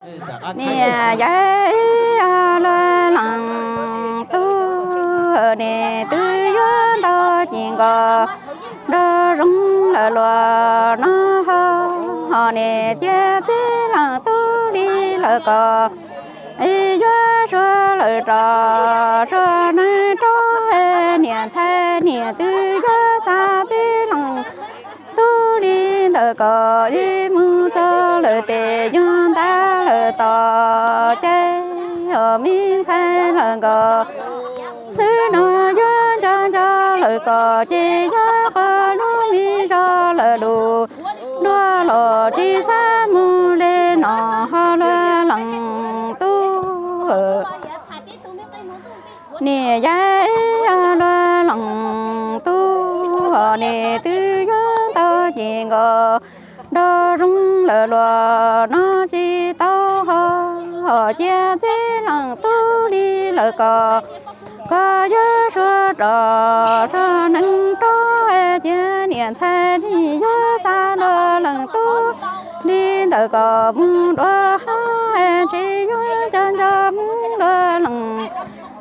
Niam yau ib yog luag leej tub, niam twb yuav ntau ci nkaus, nraug zoo lawm luag no ho, niam cia txij leej tub li lawm ko, ib yuav suav lawm rov suav neeg rov, niam ntxhais niam twb yuav xa txij leej tub li ntawm ko, ib mus txog lawm tes yog ntab lawm tom ces, ho me ntxhais lawm nkaus xwb no yuav nco nco lawm ko, ces yog qhov lub me zog lawm lus, luag los tsis xav mus li no ho luag leej tub. Niam yau ib yog luag leej tub, niam twb yuav ntau ci nkaus, nraug zoo lawm luag no tsis tau ho, cia txij leej tub li lawm ko, koj yuav suav rov suav neeg rov, cia niam ntxhais li yuav xa luag leej tub li ntawm ko mus dua ha, tsis yuav nco nco Hmoob luag leej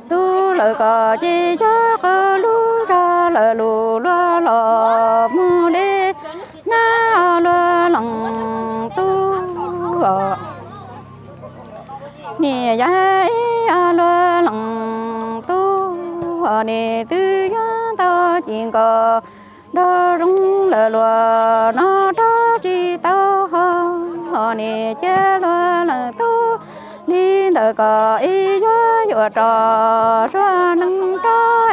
tub lawm ko, ces yog qhov lub zog lawm lus, luag los mus li na luag leej tub. Niam yau ib yog luag leej tub, niam twb yuav ntau ci nkaus, nraug zoo lawm luag no rov tsis tau ho, niam cia luag leej tub li ntawm ko, ib yuav yuav rov suav neeg rov,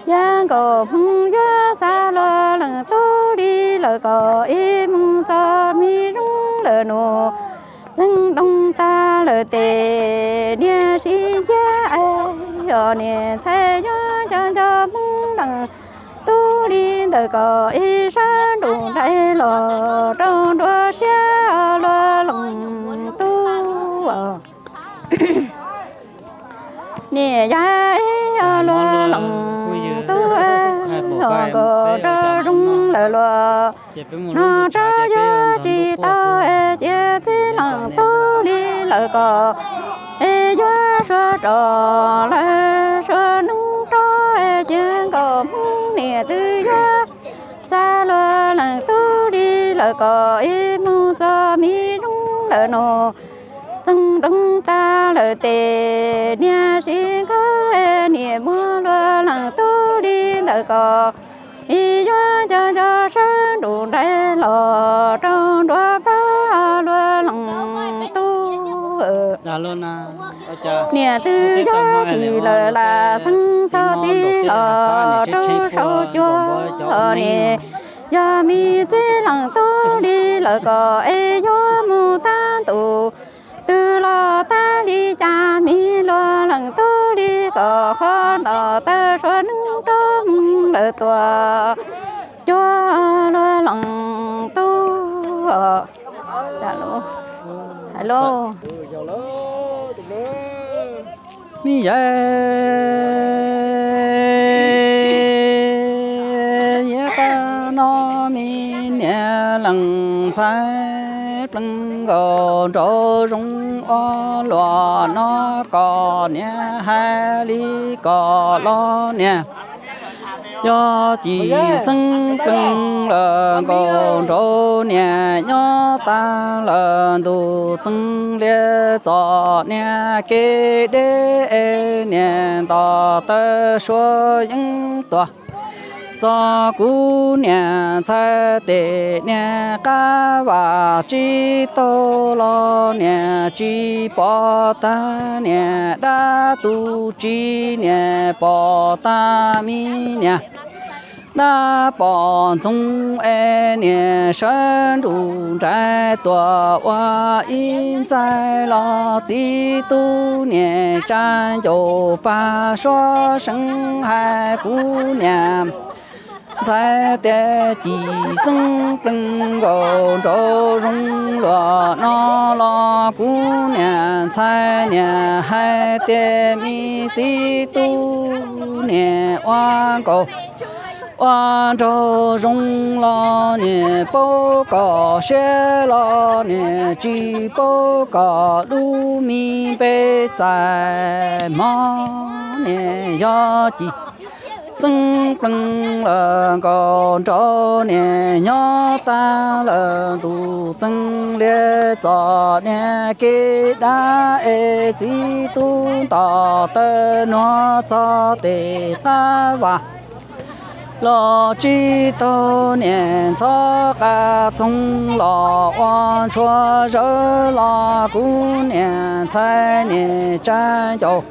cia nkaus Hmoob yuav xa luag leej tub li lawm ko, ib mus txog me zoo lawm nus, txeeb doog tag lawm tes niam sib nciab es, ho niam ntxhais yuav nco nco Hmoob leej tub li ntawm ko, ib sab nrus nraim los rau nruab siab luag leej tub. Niam yau ib yog luag leej tub, ho nkaus nraug zoo lawm luag no rov yuav tsis tau, cia txij leej tub li lawm ko, es yuav suav rov lawm suav neeg rov, cia nkaus Hmoob niam twb yuav xa luag leej tub li lawm ko, ib mus txog me zoo lawm nus, txeeb doog tag lawm tes niam sib nkawd, niam muab luag leej tub li ntawm ko, ib yuav nco nco sab nrus nraim los rau nruab plab luag leej tub. Niam twb yuav txim lawm las xeeb xov xib los rau saum cua, niam yog me txij leej tub li lawm ko, es yuav mus tag ntu twg los tag li cas, me luag leej tub li ko, ho nto taw suav neeg rov Hmoob lawm tuaj cuag luag leej tub. Hais lauj. Me yau, yav tag no me niam leej ntxhais plees nkaus nraug zoo ua luaj no, kom niam hais li kom los niam. Yog Cim Xeeb plees lawm nkaus nraug niam, nyob tag lawm ntuj txeeg liab txom niam kev deb, niam nto taw suav yeeb tuaj txog kuv niam ntxhais tes, niam qab vam tsis tau los niam tsis pom tag, niam dab tu tsi niam pom tag, me niam dab pom ntxoov es niam sawv nruj nrais tuaj ua ib ntxaig los txiv tub niam tsa ncaus pag suab seev hais kuv niam ntxhais tias Cim Xeeb plees nkaus nraug zoo luaj no los kuv niam ntxhais niam hais tias me txiv tub niam ua nkaus Ua nraug zoo los niam paub kom siab los niam tsis paub kom lub me npe txais hmo. Niam yog ci xeeb pleeg lawm nkaus nraug niam nyob tag lawm ntuj txeeg liab txom niam kev dab es txiv tub nto taw nuag txog tes qab vas los tsis taug niam ntxhov qab txoog los ua ntshua zawv los kuv niam ntxhais niam tsa ncaus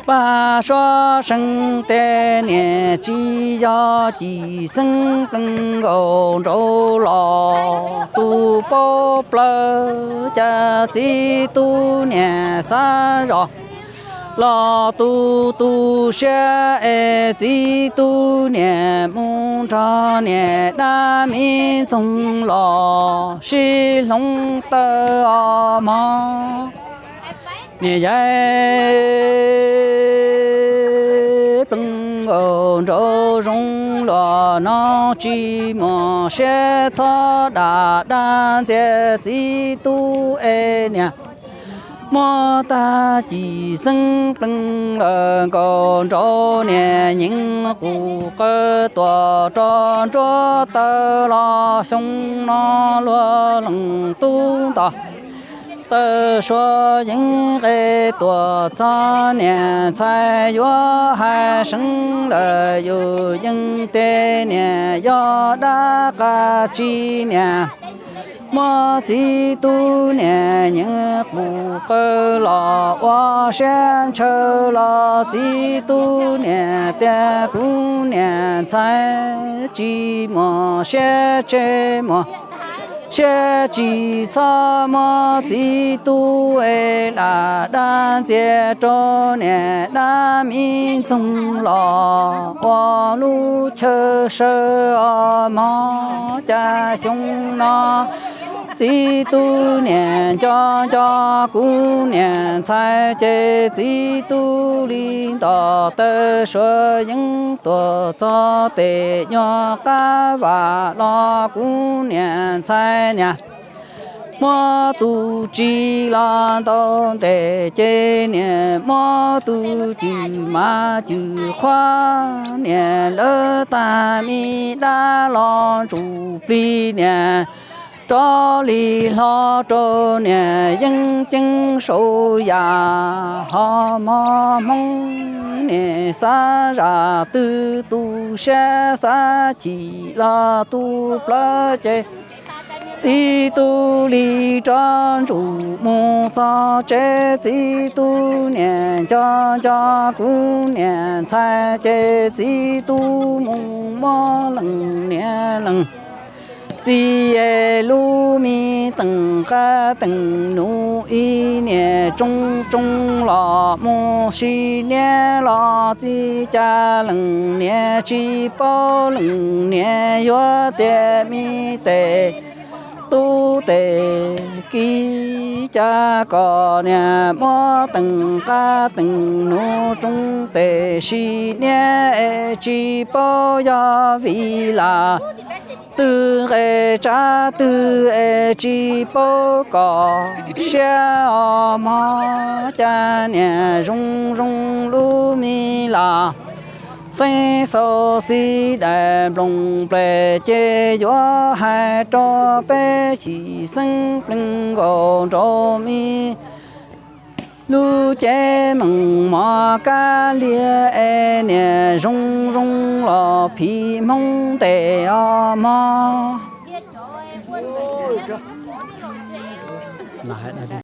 paj suab seev tias niam tsis yog ci xeeb pleeg nkaus nraug los tus paub plaws cas txiv tub niam xav zos los tus tu siab es txiv tub niam mus nrog niam dab me ntxoog los sib hloov taw os mog. Niam yog pleeg nkaus nraug zoo los no tsis muaj siab txhob dam dab ntxias txiv tub es niam muab tag ci xeeb pleeg lawm nkaus nraug niam nyeem qus qawg tuam rau nruab taw los xyoo no luag leej tub nto taw suav yeeb qe tuam txog niam ntxhais yuav hais seev lawm yus yeej tes niam yog dab qab tsi niam muab txiv tub niam nyeem qus qawg los ua siab ntshaw los txiv tub niam tias kuv niam ntxhais tsis muaj siab tseg muaj siab tsis txhob muab txiv tub es lam dab ntxias rau niam dab me ntxoog los ua lub chaw sawv os mog. Cas xyoo no txiv tub niam nco nco kuv niam ntxhais ces txiv tub li nto taw suav yeeb tuam txog tes nyuag qab vam los kuv niam ntxhais niam muab tus tsis los ntau ntes ces niam muab tus cwm mas cwm qhuav niam lawv tag me dab los ntsuj plig niam rov li hlo rau niam yeeb ceeb saum yam ho mog. Hmoob niam xav zam twg tu siab xav chim los tu plawv ces txiv tub li rov ntsum mus txog tsev txiv tub niam nco nco kuv niam ntxhais ces txiv tub mus muab leej niam leej txiv es lub me teem qab teem nus ib niam tsoo tsoo los mus sim niam los txiv cas leej niam tsis paub leej niam yuav tias me tes tub tes kiv cas kom niam muab teem qab teem nus tsoo tes sim niam es tsis paub yog vim lam twg nqe tsab twg es tsis paub kom siab os mog. Cas niam zoo zoo lub me lam xeeb xaus xib dais nploos ples ces yuav hais rau peb xyim xeeb pleeg nkaus nraug me lub cev meej mom kab liag es niam zoo zoo los phim Hmoob ntes os mog.